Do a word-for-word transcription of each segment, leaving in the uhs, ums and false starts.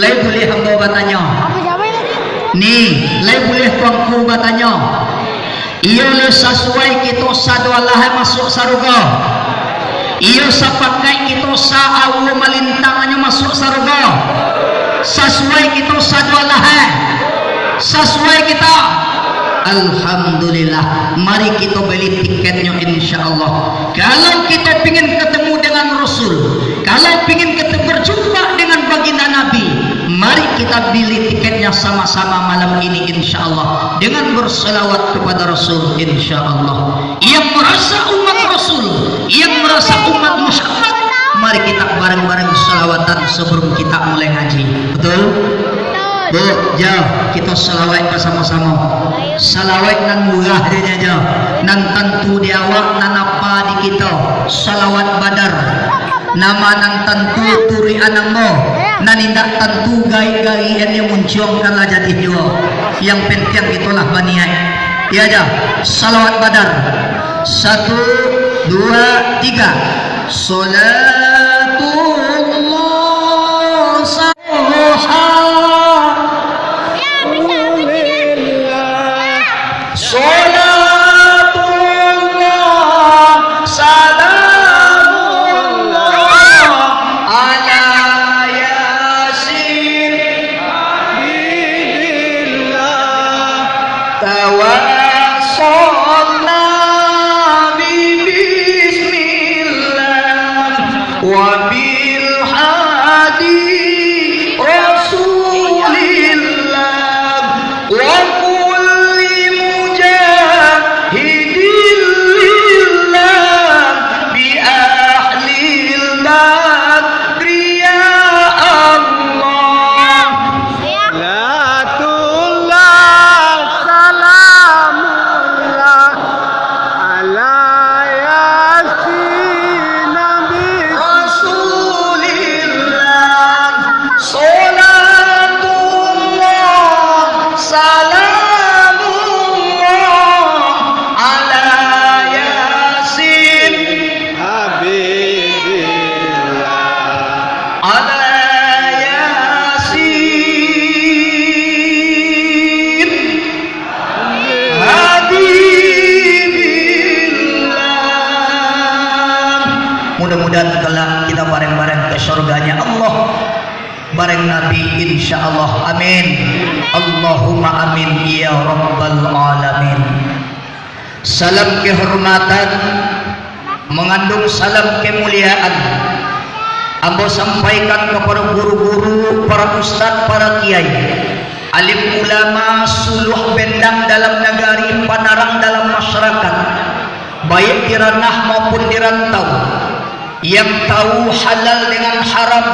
Lai buliah ambo batanyo? Ni, lai buliah Tuanku batanyo? Iyo lai sasuai kito sadoalahe masuak sarugo? Iyo sapakaik kito sa-aua malintang nyo masuak sarugo? Sasuai kito sadoalahe? Sasuai kito? Alhamdulillah. Mari kito bali tiketnyo, insya Allah. Kalau kito pingin ketemu dengan Rasul, kalau pingin kito berjumpa dengan baginda Nabi, mari kita beli tiketnya sama-sama malam ini, insya Allah, dengan bersalawat kepada Rasul, insya Allah. Yang merasa umat Rasul, yang merasa umat Muhammad, mari kita bareng-bareng salawatan sebelum kita mulai ngaji. Betul? Bu, jo, kito salawat basamo-samo. Salawat nan murah se nyo jo, nan tantu di awak, nan apa di kito. Salawat Badar. Nama nan tantu turuik anang mo, nan indak tantu gaik-gaik an yang muncuang kan lah jadi juo. Yang penting kito lah baniaik. Iyo jo, salawat Badar. Satu, dua, tiga. Salatullah. Salatullah, salamullah, ala Yasin, Habibillah. Tawassalna bi bismillah. Wa bil hadi Rasulillah, wa kulli mujahidin lillah, bi ahlil badri ya Allah. Salatullah, salamullah, ala Yasin Nabi Rasulillah. Salatullah, salamullah, ala Yasin Habibillah. Ala Yasin Habibillah. Mudah-mudahan kelak kita bareng-bareng ke surganya Allah, bareng Nabi, insya Allah. Amin. Allahumma amin ya rabbal alamin. Salam kehormatan mangandung salam kemuliaan. Ambo sampaikan kapado guru-guru, para ustad, para kiai, alim ulama, suluah bendang dalam nagari, panarang dalam masyarakat, baiak di ranah maupun di rantau, yang tahu halal dengan haram,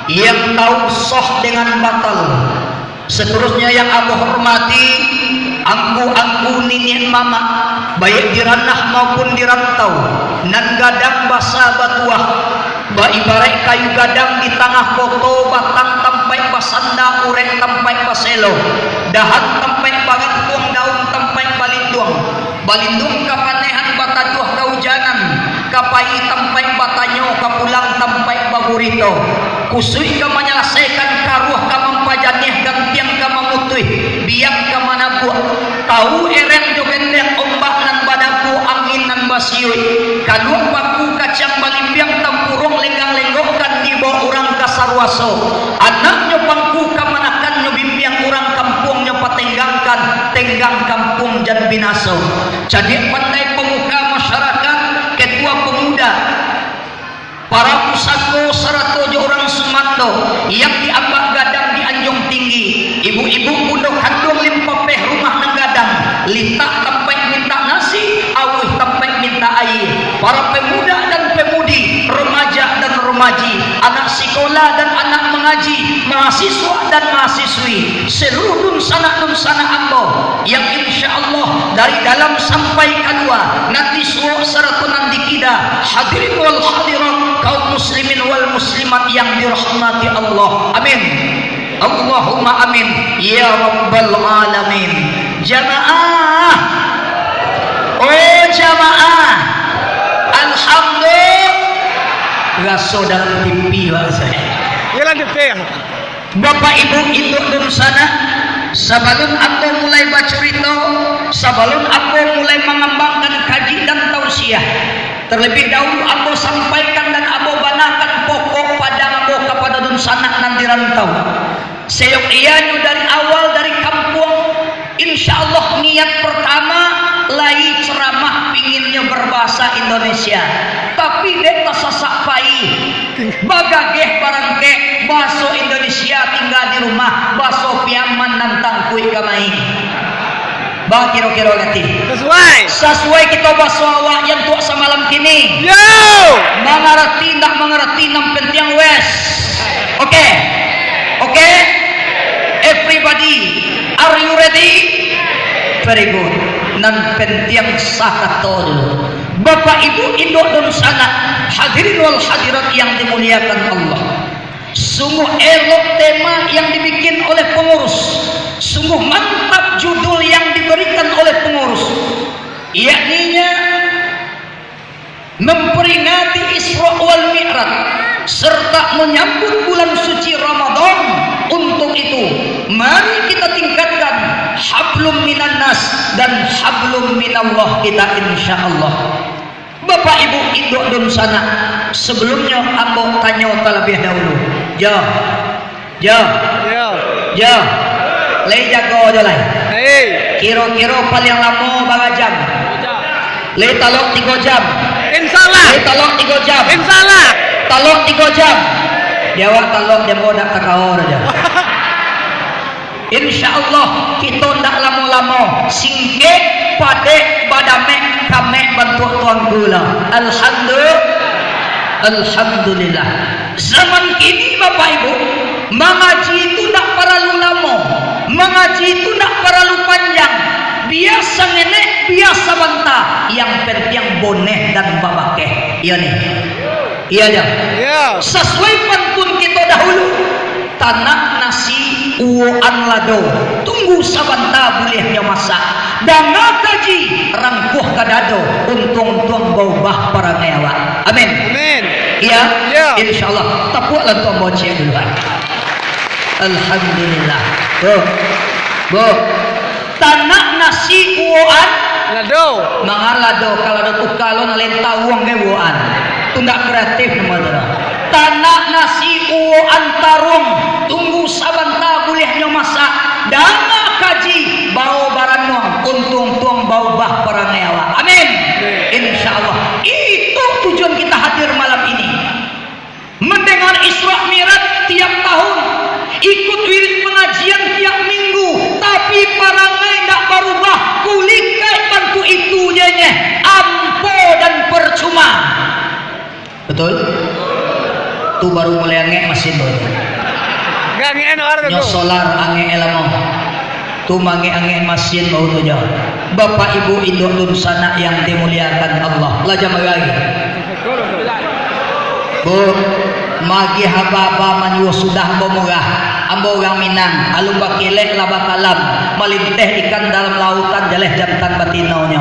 yang tahu sah dengan batal. Saterusnyo yang ambo hormati, angku-angku, niniak mamak, baiak di ranah maupun di rantau, nan gadang basa batuah, baibaraik kayu gadang di tangah koto, batang tampaik basanda, urek tampaik baselo, dahan tampaik bagantuang, daun tampaik balinduang. Balinduang kapanehan, bataduah kaujanan, ka pai tampaik batanyo, ka pulang tampaik bagurito. Kusuik ka manyalasaikan, karuah ka mampajaniah, gantiang ka mamutuih, biang ka manabuak. Tawu erang jo gendek, ombak nan badabu, angin nan basiuik. Kaluak paku kacang balimbiang, tampuruang lenggang-lenggokkan, dibao urang ka saruaso. Anaknyo pangku kamanakannyo, bimbiang urang kampuangnyo patenggangkan, tenggang kampuang jan binaso. Cadiak pandai pamuka masyarakat, ketua pemuda, para pusako sarato jo urang sumando, yang diambak gadang di anjuang tinggi, ibu-ibu bundo kanduang limpapeh rumah nan gadang, litak tampaik mintak nasi, auih tampaik mintak aia, para pemuda dan pemudi, remaja dan remaji, anak sikola dan anak mangaji, mahasiswa dan mahasiswi, seluruh dunsanak-dunsanak ambo, yang insya Allah dari dalam sampai kalua, nan di suok sarato nan di kida, hadirin wal hadirat, kaum muslimin wal muslimat yang dirahmati Allah. Amin. Allahumma amin ya rabbal alamin. Jamaah, oh jamaah, alhamdulillah. Raso dalam T V, Pak Ustaz. Yalah, T V. Bapak, Ibu, induak dunsanak, sabalun ambo mulai bacurito, sabalun ambo mulai mangambangkan kaji dan tausiah, terlebih dahulu ambo sampaikan dan ambo banakan pokok padang ambo kapado dunsanak nan di rantau. Sayok ianyo dari awal dari kampuang, insya Allah niat pertama lai ceramah pinginnyo berbahasa Indonesia, tapi dek tasasak pai, bagageh barangkek, bahaso Indonesia tingga di rumah, bahaso Piaman nan tangkuik kamai. Ba kiro-kiro gati. Sasuai. Sasuai kito baso awak jan tuak samalam kini. Yo! Mangarati ndak mangarati, nan pantiang wes. Oke. Oke. Everybody, are you ready? Very good. Nan pantiang sakato dulu. Bapak, Ibu, induak dunsanak, hadirin wal hadirat yang dimuliakan Allah. Sungguh elok tema yang dibikin oleh pengurus. Sungguh mantap judul yang diberikan oleh pengurus. Yakninya memperingati Isra wal Mi'raj serta menyambut bulan suci Ramadan. Untuk itu, mari kita tingkatkan hablum minan nas dan hablum minallah kita, insya Allah. Bapak, Ibu, induak dunsanak, sebelumnyo ambo tanyo talabiah dahulu. Jo, jo, jo. Lai jago jo lai. Kiro-kiro paliang lamo bara jam? Lai talok tigo jam? Insya Allah. Lai talok tigo jam? Insya Allah. Talok tigo jam. Di awak talok, di ambo dak takawa doh. Insya Allah, kito ndak lamo-lamo, singkek, padek, badamek, kamek bantuak tuangku lah. Alhamdulillah. Alhamdulillah. Zaman kini, Bapak Ibu, mangaji itu ndak paralu lamo, mangaji itu ndak paralu panjang, biasa ngenek, biasa banta, yang penting boneh dan babakeh. Iyo nih. Iyo dah. Iyo. Sasuai pantun kito dahulu. Tanak nasi uwoan lado, tunggu sabanta buliahnyo masak. Danga kaji, rangkuah ka dado, untuang-untuang baubah parangai awak. Amin. Amin. Iya? Iya. Insya Allah. Tapuaklah untuang bocil dulu, kan. Alhamdulillah. Bu. Bu. Tanak nasi uwoan. Lado. Mangalado, kalau ado tukar lo, nalen tawuang ke uwoan. Tu ndak kreatif namo tu doh. Tanak nasi uwoan taruang, tunggu sabanta buliahnyo masak. Danga kaji, bao baranuang, untuang-untuang baubah parangai awak. Amin. Insya Allah. Itu tujuan kita hadir malam ini. Mendengar Isra Mi'raj tiap tahun, ikut wirid pengajian tiap minggu, tapi parangai ndak barubah, kulikai bantuak itu je nyeh, ampo dan percuma. Betul? Tu baru mulai angek masin baru tu. Nyo solar angek lamo. Tu mangek-angek masin baru tu jo. Bapak, Ibu, induak dunsanak yang dimuliakan Allah. Lah jam bara lai? Bu, magiah aba-aba manyuruah sudah ambo murah. Ambo urang Minang, alun bakelek lah bakalam, malinteh ikan dalam lautan jaleh jantan batinonyo.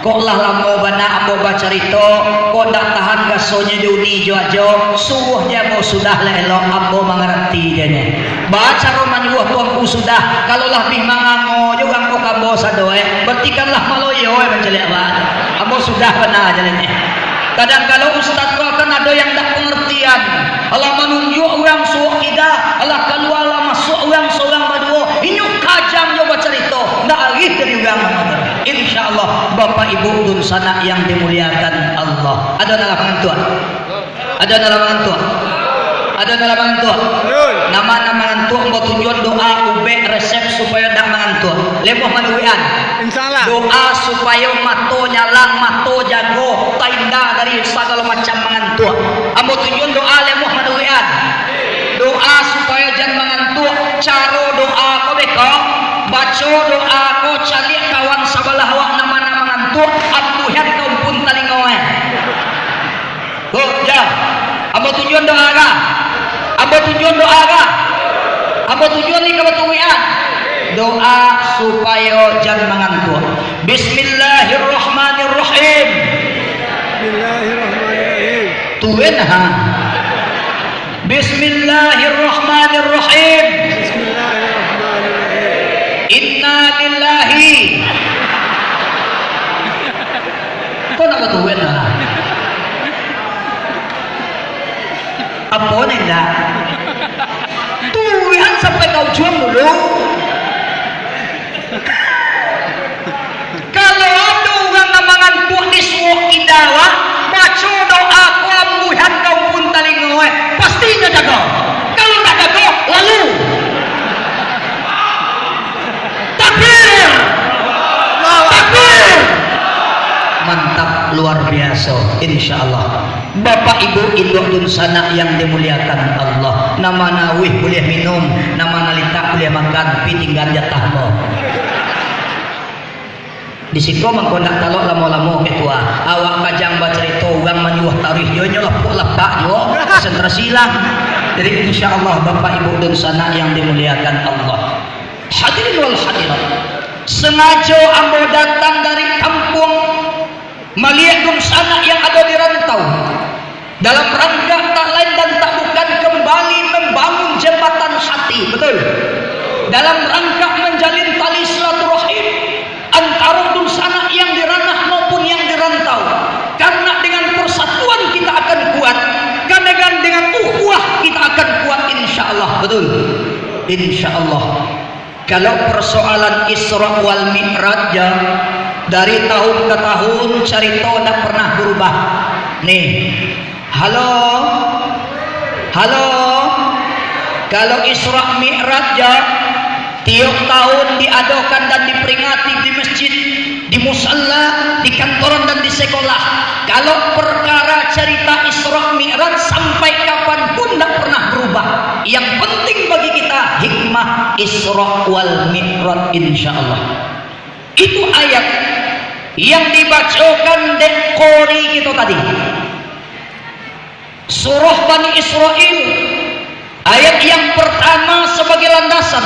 Kok lah lamo bana ambo bacarito, kok ndak tahan rasonyo jo uni jo ajo, suruah je ambo sudah lah elok, ambo mangarati je nyo. Baa caro manyuruah tuanku sudah, kalau lah bih mangango jo urang ko ka ambo sado, eh, barati kan lah maloyo, eh, mancaliak baa tu. Ambo sudah bana je lah nyo. Kadang kalo ustaz ko kan ado yang ndak pangartian, alah manunjuak urang suok kida, alah kalua lah masuak urang surang baduo, inyo kajang jo bacarito, ndak arih dari urang. Insya Allah, Bapak Ibu dunsanak yang dimuliakan Allah. Ado nan lah mangantuak? Ado nan lah mangantuak? Ado nan lah mangantuak? Betul. Nan ma nan mangantuak, ambo tunjuan doa ubek resep supayo ndak mangantuak. Lemoh manuruikan. Insya Allah. Doa supayo mato nyalang, mato jago, tainda dari sagalo macam mangantuak. Ambo tunjuan doa lemoh manuruikan. Doa supayo jan mangantuak. Caro doa ko beko, baco doa ko, caliak kawan sabalah awak nan ma nan mangantuak, ambuihan ka umpun talingo, eh. Ho, ja. Ambo tunjuan doa ka? Ambo tunjuan doa ka? Ambo tunjuan ni ka baturuikan. Doa supayo jan mangantuak. Bismillahirrahmanirrahim. Bismillahirrahmanirrahim. Tuan, ha. Bismillahirrahmanirrahim. Bismillahirrahmanirrahim. Innalillahi. Kok nak batuan lah? Apo ni ndak? Tuan sampai ka ujuang dulu. Kalau ado urang nan mangantuak di suok indak, baco doa ko ambuihan ka umpun talingo, eh, pasti inyo jago. Kalau indak jago, lalu. Takbir! Takbir! Mantap, luar biaso, insyaallah. Bapak, ibu, induak, dunsanak yang dimuliakan Allah, nan ma nan auih buliah minum, nan ma nan litak buliah makan, pi tinggaan jatah ambo. Di siko mangko ndak talok lamo-lamo, ketua. Awak kajang bacarito, urang manyuruah taruih, yo nyo lapuak lapak juo, konsentrasilah. Jadi, insyaallah, Bapak, Ibu, dunsanak yang dimuliakan Allah, hadirin wal hadirat, sangajo ambo datang dari kampuang, maliek dunsanak yang ado di rantau, dalam rangka tak lain dan tak bukan kembali membangun jembatan hati, betul? Dalam rangka menjalin tali silaturahim antaro dunsanak yang di ranah maupun yang di rantau. Karena dengan persatuan kita akan kuat, karena dengan, dengan ukhuwah kita akan kuat, insyaallah, betul? Insyaallah. Kalau persoalan Isra wal Mi'raj, ya, dari tahun ke tahun carito ndak pernah berubah. Nih, halo, halo, kalau Isra Mi'raj, ya, tiok tahun diadokan dan diperingati di masjid, di musala, di kantoran dan di sekolah. Kalau perkara carita Isra Mi'raj, sampai kapanpun ndak pernah berubah. Yang penting bagi kita hikmah Isra wal Mi'raj, insyaallah. Itu ayat yang dibacokan dek qori kito tadi. Surah Bani Israil, ayat yang pertama sebagai landasan,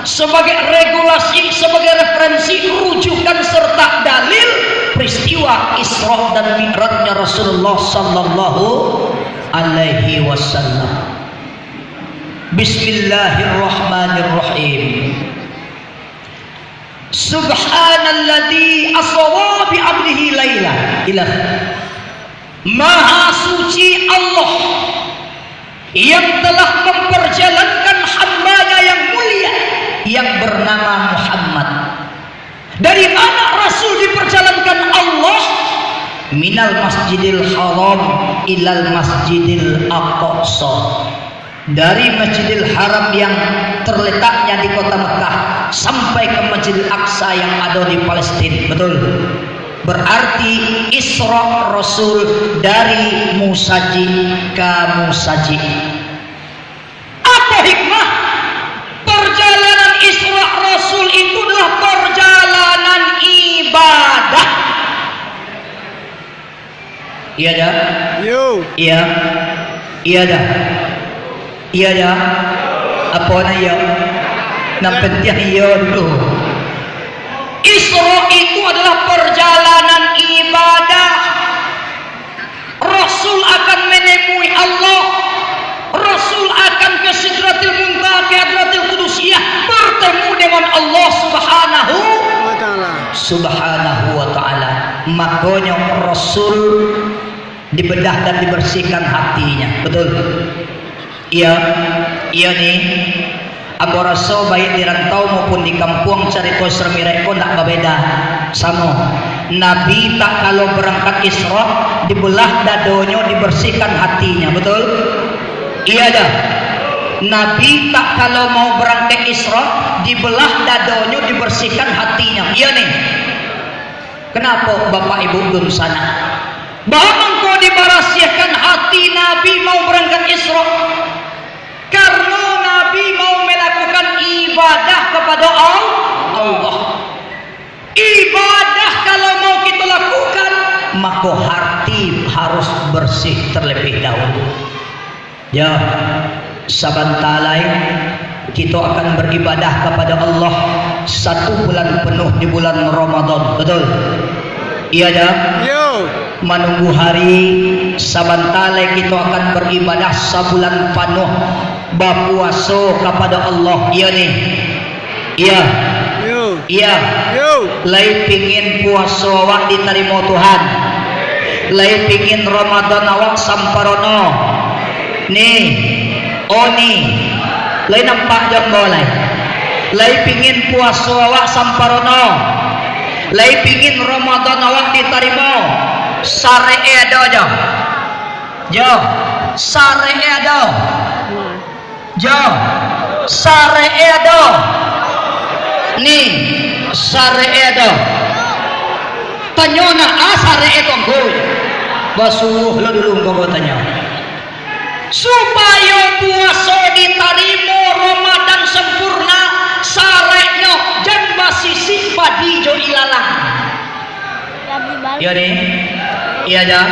sebagai regulasi, sebagai referensi, rujukan serta dalil peristiwa Isra dan Mi'rajnya Rasulullah sallallahu alaihi wasallam. Bismillahirrahmanirrahim. Subhanalladzi asra bi 'abdihi laila. Ilah. Maha suci Allah yang telah memperjalankan hamba-Nya yang mulia, yang bernama Muhammad. Dari mana Rasul diperjalankan Allah? Minal Masjidil Haram ilal Masjidil Aqsa. Dari Masjidil Haram yang terletaknya di kota Mekah sampai ke Masjidil Aqsa yang ada di Palestina. Betul? Berarti Isra Rasul dari musajik ke musajik. Apa hikmah? Perjalanan Isra Rasul itu adalah perjalanan ibadah. Iya dah? Iyo. Iya. Iya dah? Iya dah? Apo nan iyo? Nan penting iyo dulu. Isra itu adalah perjalanan ibadah. Rasul akan menemui Allah. Rasul akan ke Sidratil Muntaha, ke Hadratil Qudusiyah, bertemu dengan Allah Subhanahu Wa Ta'ala. Subhanahu wa Ta'ala. Makonyo Rasul dibedah dan dibersihkan hatinya. Betul? Iya, iya ni. Ambo raso, baik di rantau maupun di kampuang, carito Isra Mi'raj ko ndak babeda. Samo. Nabi tak kalo berangkat Isra, dibelah dadonyo, dibersihkan hatinya. Betul? Iya dah. Nabi tak kalo mau berangkat Isra, dibelah dadonyo, dibersihkan hatinya. Iya ni. Kenapo, Bapak Ibu dunsanak? Baa mangko dibarasiahkan hati Nabi mau berangkat Isra? Karena Nabi mau melakukan ibadah kepada Al-, Allah. Ibadah kalau mau kita lakukan, maka hati harus bersih terlebih dahulu. Ya, sabanta lai kito akan beribadah kepada Allah satu bulan penuh di bulan Ramadan. Betul? Iya, ya? Yo. Manunggu hari, sabanta lai kito akan baribadah sabulan panuah bapuaso kapado Allah, iyo ni? Iyo. Yo. Iyo. Yo. Lai pingin puaso awak ditarimo Tuhan? Lai pingin Ramadan awak samparono? Ni. Oh ni. Lai nampak jo ambo lai? Lai pingin puaso awak samparono? Lai pingin Ramadan awak ditarimo? Sarek e ado jo. Jo. Sarek e ado. Jo. Sarek e ado. Ni. Sarek e ado. Tanyo nak, ah, sarek e tu, Angku. Basuah lo dulu, Angku, tanyo. Supayo puaso ditarimo Ramadan sampurna, sareknyo jan basisik padi jo ilalang. Iyo ni? Iyo ja.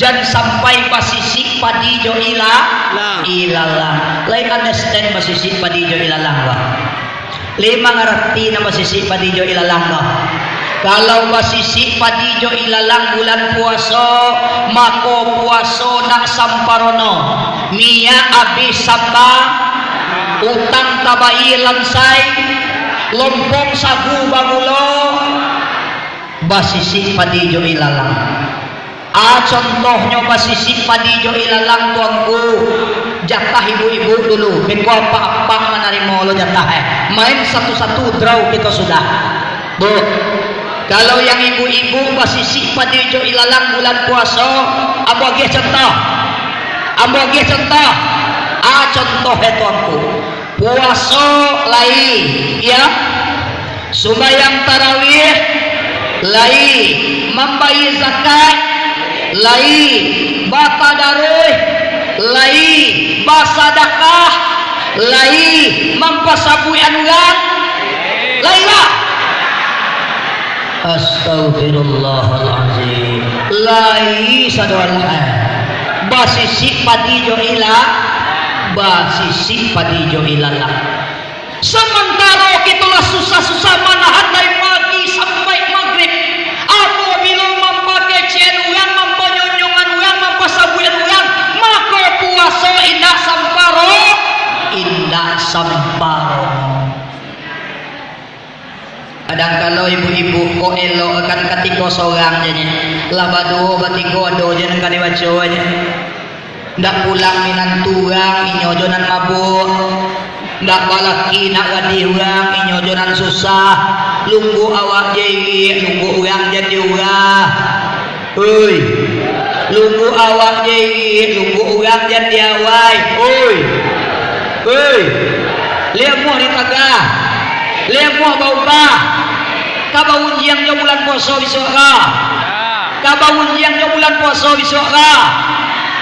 Jan sampai basisik padi jo ila-, Lang. Ilalang. Lai understand basisik padi jo ilalang, bah? Lai mangarati nan basisik padi jo ilalang ko? Kalau basisik padi jo ilalang bulan puaso, mako puaso ndak samparono. Minyak abih samba, utang tabayia lansai, lompong sagu bagulo, basisik padi jo ilalang. Ah, contohnyo basisik padi jo ilalang tu, Angku, jatah ibu-ibu dulu, beko apak-apak manarimo lo jatah, eh. Main satu-satu, draw kito sudah. Bu, kalau yang ibu-ibu basisik padi jo ilalang bulan puaso, ambo agiah contoh. Ambo agiah contoh. Ah, contoh e tu, Angku. Puaso lai, iyo. Sumbayang tarawih lai, mambayia zakat lai, batadaruih lai, basadakah lai, mampasabuikan urang lai, bah? Astagfirullahalazim. Lai sadolah, eh. Basisik padi jo ila-, basisik padi jo ilalang. Samantaro kito lah susah-susah manahan dari pagi sampai magrib, apabilo mampakecekan urang, mampanyonjongan urang, mampasabuikan urang, mako puaso indak samparo-, indak samparo. Kadangkalo ibu-ibu ko elok kan katiko sorang je nyo. Lah baduo, batigo ado je nan ka dibaco je. Ndak pulang minantu urang, inyo jo nan mabuak. Ndak balaki nak gadih urang, inyo jo nan susah. Lungguak awak je iriak, lungguak urang jan diurah. Oi. Lungguak awak je iriak, lungguak urang jan diawai. Oi. Oi. Lai amuah ditagah. Lai amuah baubah. Ka baunjiang jo bulan puaso bisuak ka. Ka baunjiang jo bulan puaso bisuak ka.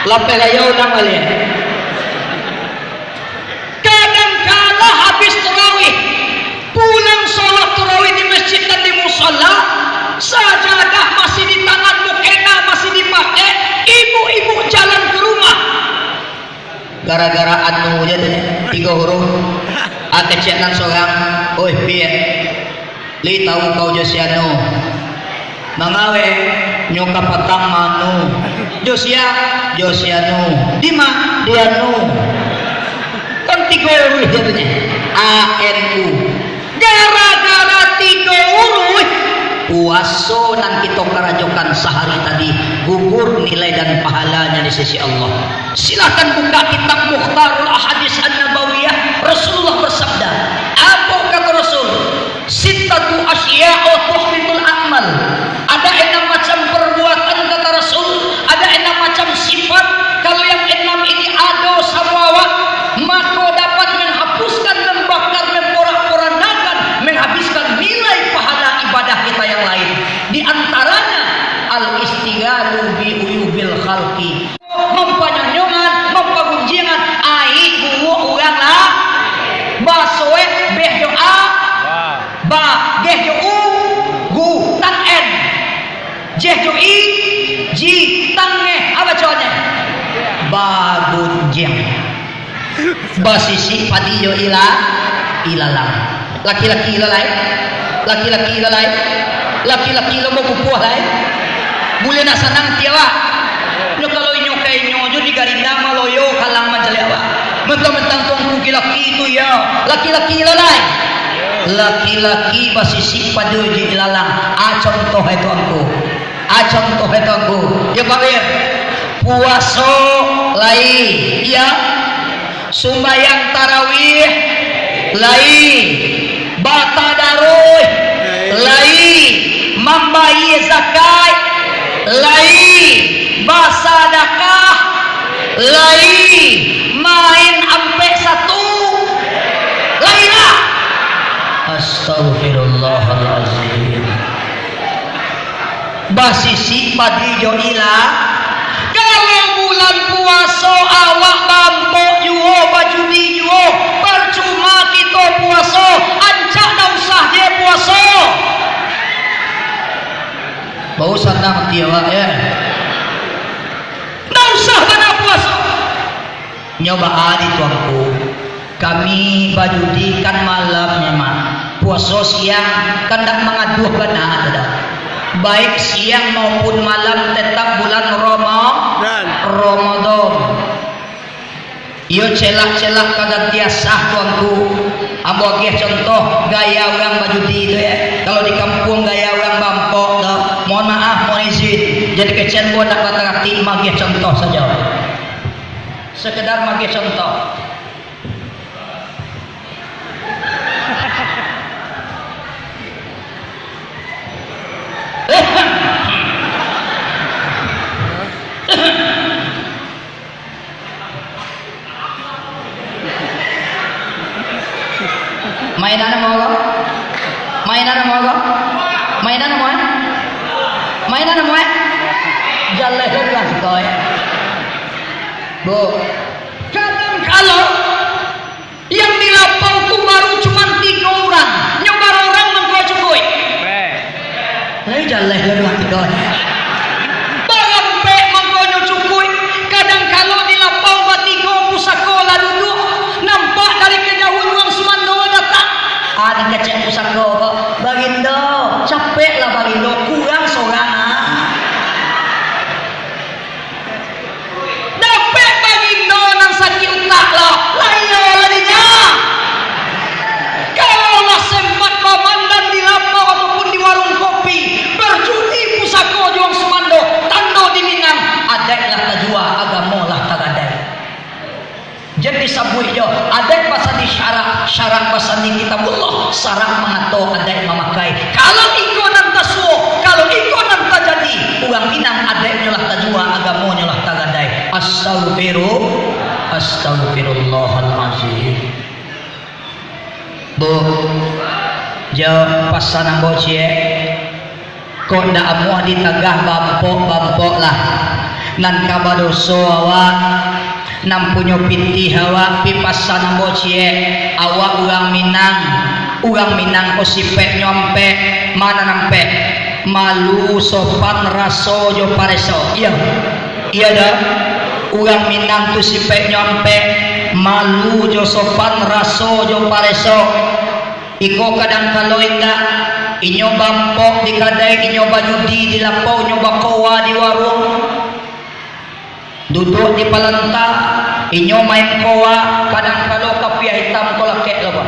Lapeh layau urang baliak. Kadangkala habis tarawih, pulang salat tarawih di masjid dan di musala, sajadah masih di tangan, mukena masih dipakai, ibu-ibu jalan ka rumah. Gara-gara anu je tu, tigo huruf. Ah, kecek nan sorang, "Oi, Piak." Lai tau kau jo si anu? Manga weh, nyo kapatang manu. Jo sia? Jo si anu. Dima? Di anu. Kan tigo uruih jatuhnyo. A N U. Gara-gara tigo uruih, puaso nan kito karajokan sahari tadi gugur nilai dan pahalanya di sisi Allah. Silahkan buka kitab Mukhtarul Ahadits An-Nabawiyah. Rasulullah bersabda, apo kata Rasul? Sittatu asya'a tuhbitul amal. Ada enam macam perbuatan, kata Rasul, ada enam macam sifat. Kalau yang enam ini ado samo awak, mako dapat menghapuskan, membakar, memporak-porandakan, menghabiskan nilai pahala ibadah kita yang lain. Di antaranya, al-istighalu bi uyubil khalqi. Mampanyonjongan, mampagunjiangan, aib buruak urang lah. Baso e, beh jo a, ba, geh jo u, gu, tang en. Jeh jo i, ji, tang e, a baconyo? Bagunjiang. Basisik padi jo ila-, ilalang. Laki-laki lo lai. Laki-laki lo lai. Laki-laki lo mau kupuah lai. Buliah nak sanang ati awak. Nyo kalau inyo ka inyo jo di garinda maloyo kalang mancaliak awak. Mentang-mentang tuangku ki laki tu, iyo. Laki-laki lah lai. Laki-laki basisik pado jo ilalang. Ah, contoh ai tuangku. Ah, contoh ai tuangku. Yo, Pak Wir. Puaso lai. Iyo. Sumbayang tarawih, lai. Batadaruih, lai. Mambayia zakat, lai. Basadakah, lai. Main ampek satu, lai lah. Astagfirullahalazim. Basisik pado jo ila. Kalau bulan puaso awak bampok juo, bajudi juo, parcuma kito puaso, ancak ndak usah je puaso. Bau sanang ati awak, yo. Ndak usah bana puaso. Nyo baa di tuangku. Kami bajudi kan malam memang. Puaso siang kan ndak mangaduah bana tu doh. Baik siang maupun malam tetap bulan Rama-, Dan. Ramadan. Iyo, celak-celak ka ganti asah tuangku. Ambo agiah contoh gaya urang bajudi tu, yo. Kalau di kampuang gaya urang bampok tu, mohon maaf, mohon izin. Jadi kecen ambo ndak bataratik magiah contoh sajo. Sekedar magiah contoh. Mainan namo ko? Mainan namo ko? Mainan namo, eh? Mainan namo, eh? Jaleh tu lah siko, eh. Bu. Kadang kalau yang di lapau tu baru cuman tigo urang, nyo bara urang mangko cukuik. Lai jaleh lah dua tigo. Barampek mangkonyo cukuik. Kadang kalo di lapau batigo pusako lah duduak, nampak dari kajauhan urang sumando datang. Ah, nan kecek pusako ko, "Bagindo, capeklah Bagindo, kurang sorang, ah." Dapek Bagindo nan sakik utak lo, lah iyo lah dinyo. Kalau lah sempat bamandan di lapau ataupun di warung kopi, barjudi pusako jo urang sumando, tando di Minang, adaik lah tajua, agamo lah tagadai. Jan disabuik jo, adaik basandi syarak, syarak basandi Kitabullah, syarak mangato adaik mamakai. Kalau iko nan tasuo, kalau iko nan tajadi, urang Minang adaiknyo lah tajua, agamonyo lah tagadai. Astagfiru-, astagfirullahalazim. Bu, jo pasan ambo ciek. Kok ndak amuah ditagah bampok-bampok lah. Nan ka badoso awak, nan punyo pitih awak, pi pasan ambo ciek, awak urang Minang, urang Minang ko sipeknyo ampek, ma nan ampek? Malu, sopan, raso, jo pareso. Iyo. Iyo dah. Urang Minang tu sipeknyo ampek, malu, jo sopan, raso, jo pareso. Iko kadang kalo indak, inyo bampok di kadai, inyo bajudi di lapau, inyo bakowa di waruang. Duduak di palanta, inyo main kowa, kadang kalo kapiah itam ko lakek lo, Pak.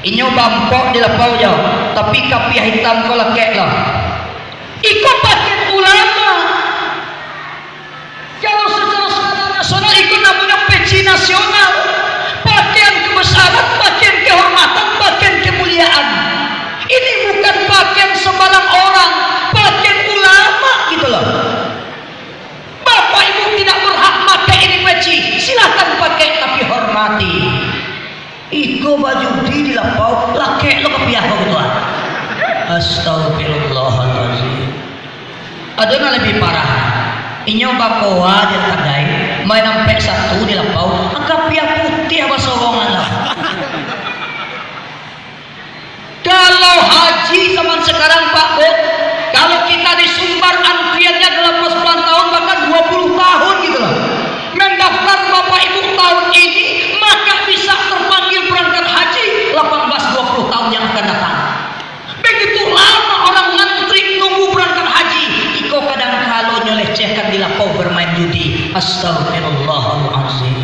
Inyo bampok di lapau jo, tapi kapiah itam ko lakek lo. Iko pakaian ulama. Kalau secara skala nasional, itu namanya peci nasional. Pakaian kebesaran, pakaian kehormatan, pakaian kemuliaan. Ini bukan pakaian sembarang orang, pakaian ulama gitu loh. Bapak Ibu tidak berhak pakai ini peci, silahkan pakai tapi hormati. Iko bajudi di lapau, lakek lo kapiah ko gitu ah. Astagfirullahalazim. Ado nan labiah parah. Inyo bakowa di kadai, main ampek satu di lapau, kapiah putiah basorongan lah. Kalau haji zaman sekarang, Pak, Bu, kalau kita di Sumbar antriannya delapan belas tahun, bahkan dua puluh tahun gitu loh. Mendaftar Bapak Ibu tahun ini, maka bisa terpanggil berangkat haji delapan belas dua puluh tahun yang akan datang. Begitu lama orang ngantri nunggu berangkat Astagfirullahalazim.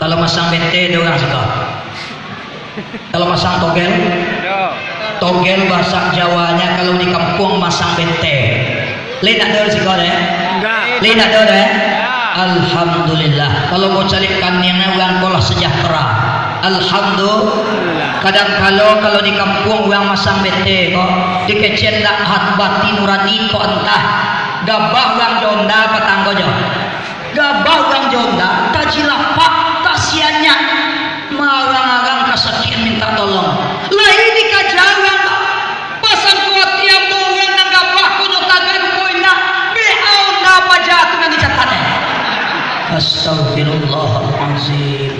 Kalau masang bete, ado urang suko. Kalau masang togel, togel bahasa Jawanya kalau di kampuang masang bete. Lai ndak ado suko deh? Ndak. Lai ndak ado deh? Ndak. Alhamdulillah. Kalau mau cari kaniangnya urang kolah sejahtera. Alhamdulillah. Kadang kalo, kalau di kampuang urang masang bete ko, dikecekan dak hat bati nurani ko entah. Gabah urang jo onda patanggo jo. Gabah urang jo onda, tajilapak, tasianyak. Marang-arang kasakian minta tolong. Lai dikaja urang ko. Pasang kuatia ambo urang nan gabah ko jo tagai rupo indak. Bea onda paja tu nan dicatat eh. Astagfirullahalazim.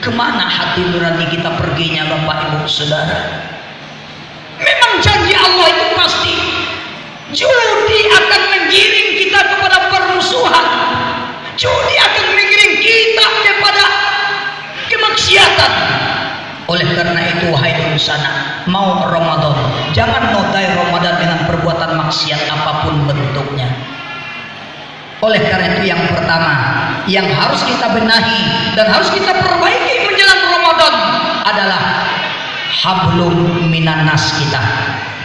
Kemana hati nurani kita perginya, Bapak Ibu Saudara? Memang janji Allah itu pasti. Judi akan menggiring kita kepada permusuhan. Judi akan menggiring kita kepada kemaksiatan. Oleh karena itu, wahai dunsanak, mau Ramadan, jangan nodai Ramadan dengan perbuatan maksiat apapun bentuknya. Oleh karena itu, yang pertama yang harus kita benahi dan harus kita perbaiki menjelang Ramadan adalah hablum minannas kita.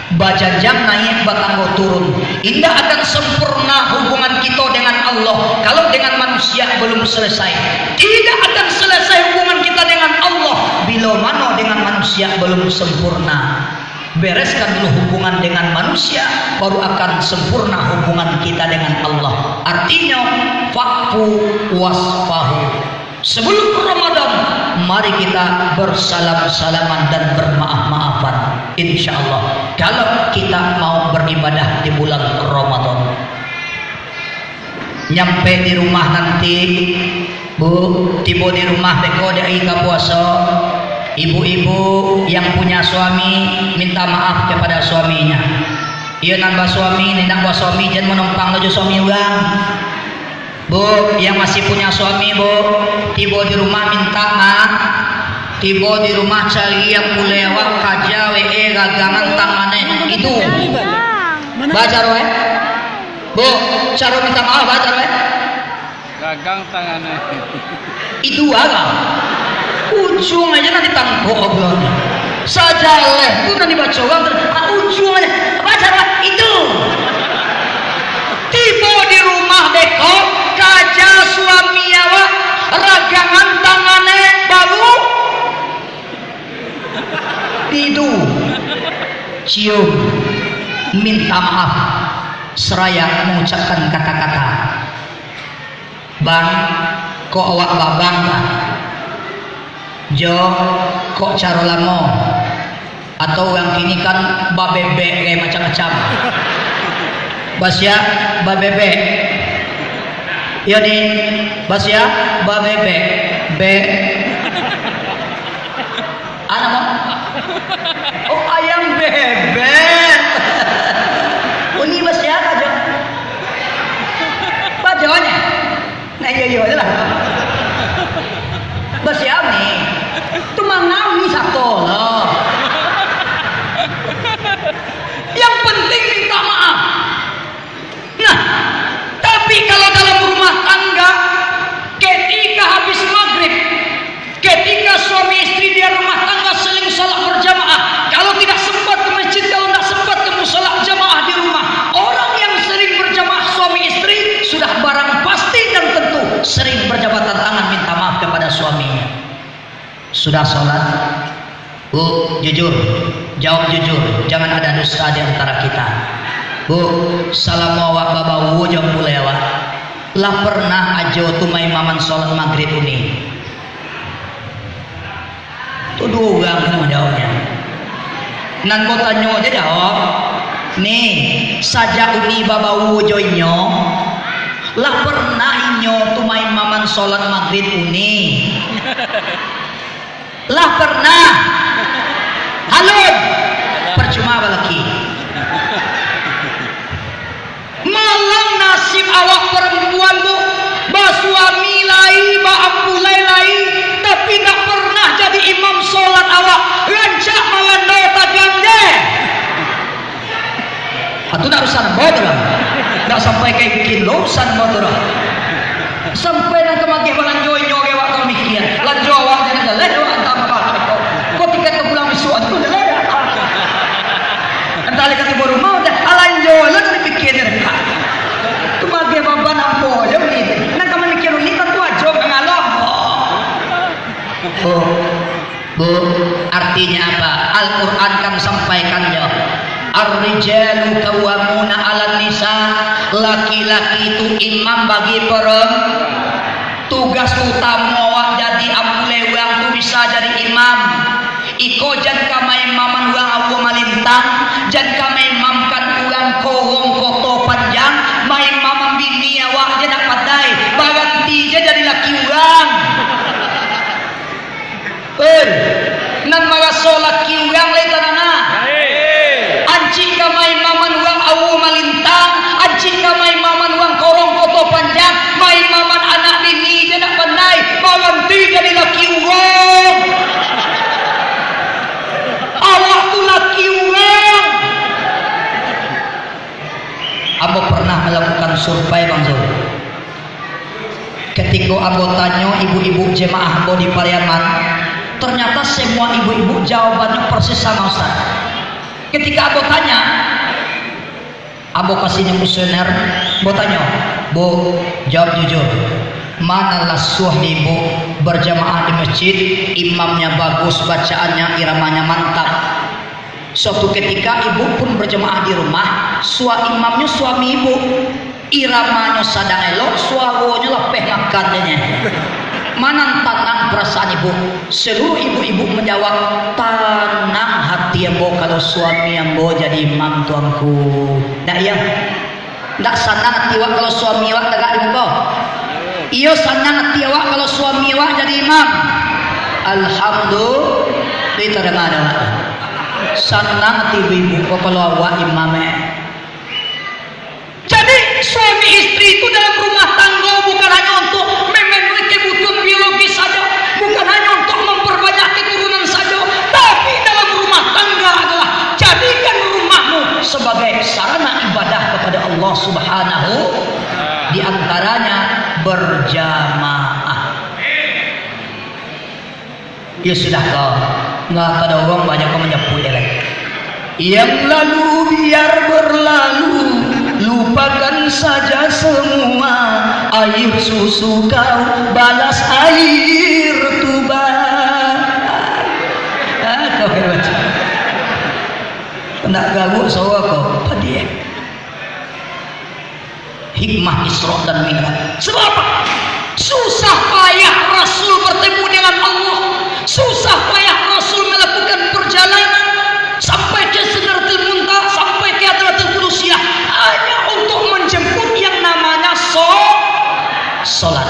Bajanjang naik, batanggo turun. Indak akan sempurna hubungan kita dengan Allah kalau dengan manusia belum selesai. Tidak akan selesai hubungan kita dengan Allah bila mano dengan manusia belum sempurna. Bereskan dulu hubungan dengan manusia, baru akan sempurna hubungan kita dengan Allah. Artinyo, fa'fu wasfahu. Sebelum Ramadan, mari kita bersalam-salaman dan bermaaf-maafan. Insya Allah, kalau kita mau beribadah di bulan Ramadan. Nyampe di rumah nanti, Bu, tibo di rumah beko di ari ka puaso, ibu-ibu yang punya suami minta maaf kepada suaminya. Iyo nan basuami, nan indak basuami, jan manumpang lo jo suami urang. Bu, yang masih punya suami, Bu, tibo di rumah minta maaf. Tibo di rumah cari yang pulai awak kaja we, eh, gagangan tangannya. Itu. Baca roh, eh? Bu, caro minta maaf, ba caro, eh? Gagang tangannya. Itu agak. Ujung aja nanti tangkok obrolannya. Sajaleh tu nanti baca orang ter-, ah, ujung aja. Ba caro, eh? Itu. Tibo di rumah beko, kaja suami awak, ragangan tangannya baru. Tidu, cium, minta maaf, seraya mengucapkan kata-kata, "Bang, kok awak babang, Bang? Jo, kok caro lamo?" Atau urang kini kan babebek, gai macam-macam. Basiak, babebek. Iyo ni, basiak, babebek. Bek. Anak mo? Oh, ayam bebek. Uni basiak aja. Pajonyo. Nah, iyo, iyo aja lah. Basiak ni. Tu mangau ni sato lah. Yang penting minta maaf. Nah, tapi kalau dalam rumah tangga, ketika habis maghrib, ketika suami istri di rumah tangga saling sholat berjamaah, kalau tidak sempat ke masjid, kalau tidak sempat ke musola jamaah di rumah, orang yang sering berjamaah suami istri sudah barang pasti dan tentu sering berjabatan tangan minta maaf kepada suaminya. Sudah sholat, Bu, jujur, jawab jujur, jangan ada dusta di antara kita. Bu, salamo awak babawo jo pulai awak, lah pernah ajo tu maimaman sholat maghrib uni? Tu duo urang tu mah jawabnyo. Nan batanyo je jawab. Ni, sajak uni babawo jo inyo, lah pernah inyo tu maimaman sholat maghrib uni? Lah pernah? Alun? Percuma balaki. Malang nasib awak perempuan tu, basuami lai, baampulai lai, tapi ndak pernah jadi imam sholat awak, rancak malando tagang je. Atu ndak usah nambah tu lah. Ndak sampai ka bikin lo urusan motor. Sampai nan ka mageh balanjo inyo ge awak ka mikir. Lanjo awak jangan jaleh awak antam ka. Kok tiket ka pulang bisuak tu jaleh. Antah lagi ka tibo rumah udah alanjo lo nan dipikir ni. Tu mageh baban ambo je ni. Nan ka mamikir ni tantu ajo mangalo. Oh. Bu, artinya apa? Al-Quran kan sampaikan jo, "Ar-rijalu qawwamuna 'alan nisa." Laki-laki tu imam bagi perempuan. Tugas utamo awak jadi ampulewang tu bisa jadi imam. Iko jan ka maimaman urang Awo Malintang, jan ka maimamkan urang Korong Koto Panjang, maimaman bini awak je nak pandai, baranti je jadi laki urang. Oi, nan maraso laki urang lai tanana. Ancik ka maimaman urang Awo Malintang, ancik ka maimaman urang Korong Koto Panjang, maimaman anak bini je nak pandai, baranti jadi laki urang. Awak tu laki urang. Ambo pernah malakukan survei, Bang Zul. Katiko ambo tanyo ibu-ibu jemaah ambo di Pariaman, ternyata semua ibu-ibu jawabannyo persis samo, Ustaz. Ketika ambo tanya, ambo kasih nyo kuesioner, ambo tanyo, "Bu, jawab jujur, ma nan lasuah di ibu berjamaah di masjid, imamnya bagus, bacaannya, iramanya mantap?" Suatu ketika, ibu pun berjamaah di rumah, sua-, imamnyo suami ibu. Iramanyo sadang elok, suaronyo lapeh makan, katonyo. Ma nan tanang parasaan ibu? Seluruh ibu-ibu manjawab, "Tanang hati ambo kalau suami ambo jadi imam, Tuanku." Ndak iyo? Ndak sanang ati awak kalau suami awak tagak di muko? Iyo, sanang ati awak kalau suami awak jadi imam? Alhamdulillah, tadanga dek awak. Sanang ati ibu-ibu ko kalau awak imam, eh. Jadi, suami istri itu dalam rumah tangga bukan hanya untuk memenuhi kebutuhan biologis saja, bukan hanya untuk memperbanyak keturunan saja, tapi dalam rumah tangga adalah jadikan rumahmu sebagai sarana ibadah kepada Allah Subhanahu, di antaranya berjamaah. Ya sudah ko, ndak tadorong banyak ko manjapuik lai. Yang lalu biar berlalu, lupakan saja semua. Air susu kau, balas air tuba. Ah, kau kena baca. Nak gabuk suaro ko, padiah. Hikmah Isra dan Mi'raj. Sebab apa? Susah payah Rasul bertemu dengan Allah. Susah payah Rasul melakukan perjalanan sampai ke Sidratil Muntaha, sampai ke Hadratil Qudusiah, hanya untuk menjemput yang namanya so-, salat.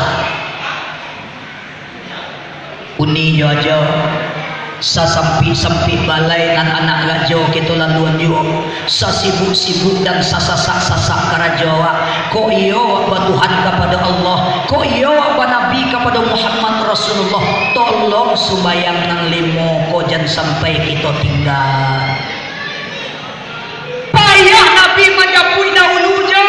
Uni jo ajo, sasampik-sampik balai nan anak rajo kito laluan juo, sasibuk-sibuk dan sasasak-sasak karajo awak, kok iyo awak batuhan kapado Allah, kok iyo awak banabi kapado Muhammad Rasulullah, tolong sumbayang nan limo ko jan sampai kito tingga. Payah Nabi manjapuik dahulu jo.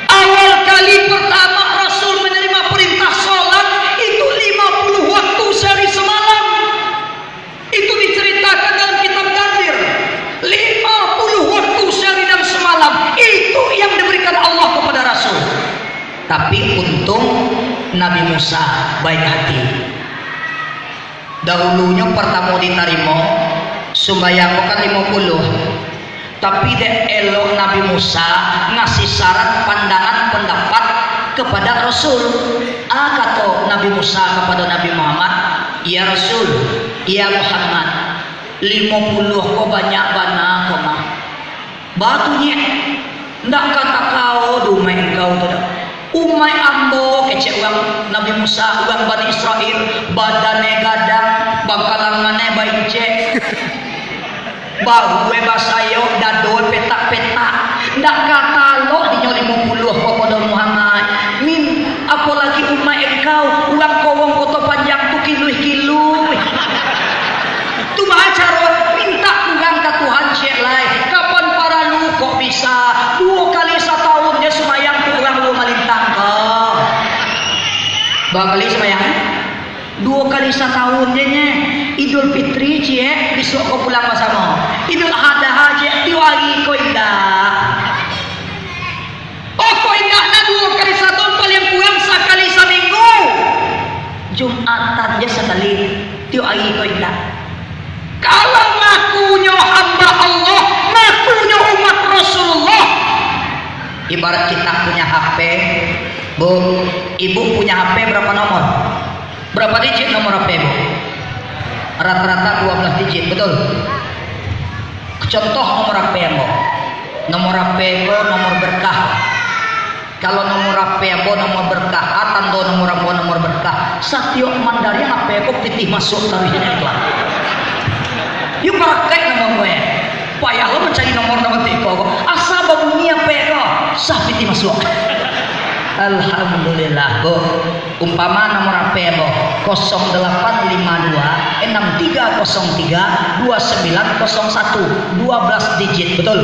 Awal kali pertama Rasul menerima perintah sholat itu lima puluh waktu sehari semalam. Itu diceritakan dalam kitab Dardir. Lima puluh waktu sehari dan semalam. Itu yang diberikan Allah kepada Rasul. Tapi untung Nabi Musa baik hati. Dahulunyo partamo ditarimo, sumbayang ko kan limo puluah. Tapi dek elok Nabi Musa ngasih saran, pandangan, pandapat kepada Rasul. Ah, kato Nabi Musa kapado Nabi Muhammad, "Ya Rasul, ya Muhammad, limo puluah ko banyak bana ko mah." Baa tu, Nyek? Ndak ka takao doh umaik engkau tu doh. Umaik ambo, kecek urang Nabi Musa, urang Bani Israel, badannyo gadang, bangkalangan baincek, baruanyo basayok, dadonyo petak-petak. Ndak ka talok dinyo limo puluah ko pado Muhammad. Min, apolai umaik engkau, urang Korong Koto Panjang tu kiluih-kiluih. Tu baa caro mintak urang ka Tuhan ciek lai. Kapan paralu kok bisa duo kali Duo kali satahun je nyo. Idul Fitri ciek, bisuak ko pulang basamo. Idul Adha ciek, tiok ari ko indak. Oh, ko indak, nah, duo kali satahun, paliang kurang sakali saminggu. Jumatan je sakali, tiok ari ko indak. Kalau ngakunyo hamba Allah, ngakunyo umat Rasulullah. Ibarat kita punya H P, Bu, ibu punya H P berapa nomor? Berapa digit nomor H P, Bu? Rata-rata dua belas digit, betul? Contoh nomor H P ambo. Nomor H P ko nomor berkah. Kalau nomor H P ambo nomor berkah, ah, tando nomor ambo nomor berkah. Satiok mandari H P ko pitih masuak taruih nyo iklan. Yo, parakek nomor gue. Payah lo mancari nomor dalam tiko ko. Asa babunyi H P ko, sah pitih masuak. Alhamdulillah, Bu. Umpama nomor H P ambo, kosong delapan lima dua, enam tiga kosong tiga, dua sembilan kosong satu, dua belas digit, betul?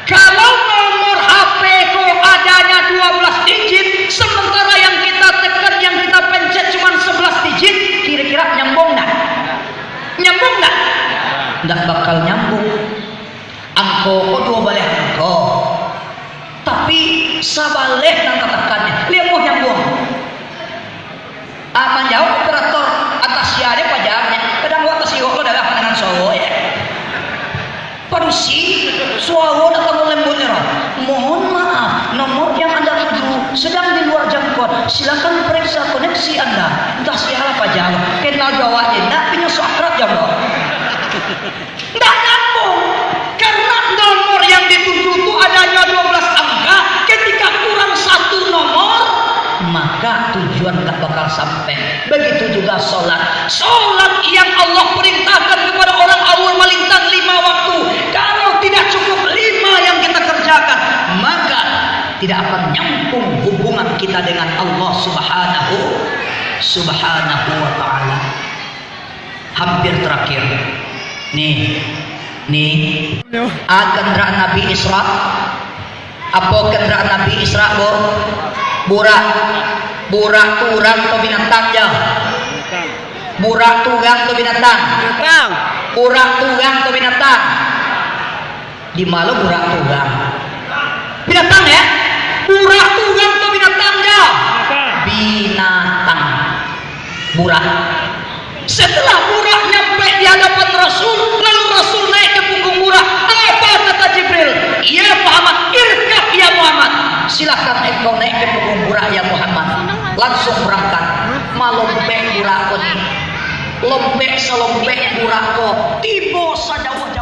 Kalau nomor H P ko adanya dua belas digit, sementara yang kita tekan, yang kita pencet cuma sebelas digit, kira-kira nyambung ndak? Nyambung ndak? Ndak bakal nyambung. Angko ko duo baleh angko, tapi sabaleh nan tatakannyo. Liek ambo nyambung. Ah, manjawab operator, antah sia dek pajalanyo. Kadang awak tasirok lo dalam pandangan suaro, yo. Padusi, suaro ndak talalu lembuik nyo. Mohon maaf, nomor yang Anda tuju sedang di luar jangkauan. Silakan periksa koneksi Anda. Antah sia lah pajalan. Kenal jo awak je, ndak, inyo so akrab jo ambo. Ndak nyambung. Karena nomor yang dituju tu adanya dua belas angka, ketika kurang satu nomor, maka tujuan tak bakal sampai. Begitu juga sholat. Sholat yang Allah perintahkan kepada orang awul malintang lima waktu. Kalau tidak cukup lima yang kita kerjakan, maka tidak akan nyambung hubungan kita dengan Allah Subhanahu, Subhanahu wa Ta'ala. Hampir terakhir. Nih, nih. A, kendaraan Nabi Isra. Apo kendaraan Nabi Isra, Bu? Burak. Burak tu urang atau binatang, Jo? Burak tu urang atau binatang? Binatang. Burak tu urang atau binatang? Di ma lo burak tu urang? Binatang, yo? Burak tu urang atau binatang, Jo? Binatang. Binatang. Burak. Setelah burak nyampe di hadapan Rasul, lalu Rasul naik ke punggung burak. Apa kata Jibril? "Ya Muhammad, irkab ya Muhammad." "Silakan engkau naik ke punggung burak, ya Muhammad." Langsung berangkat. Malompek burak ko ni. Lompek salompek burak ko. Tibo sajauah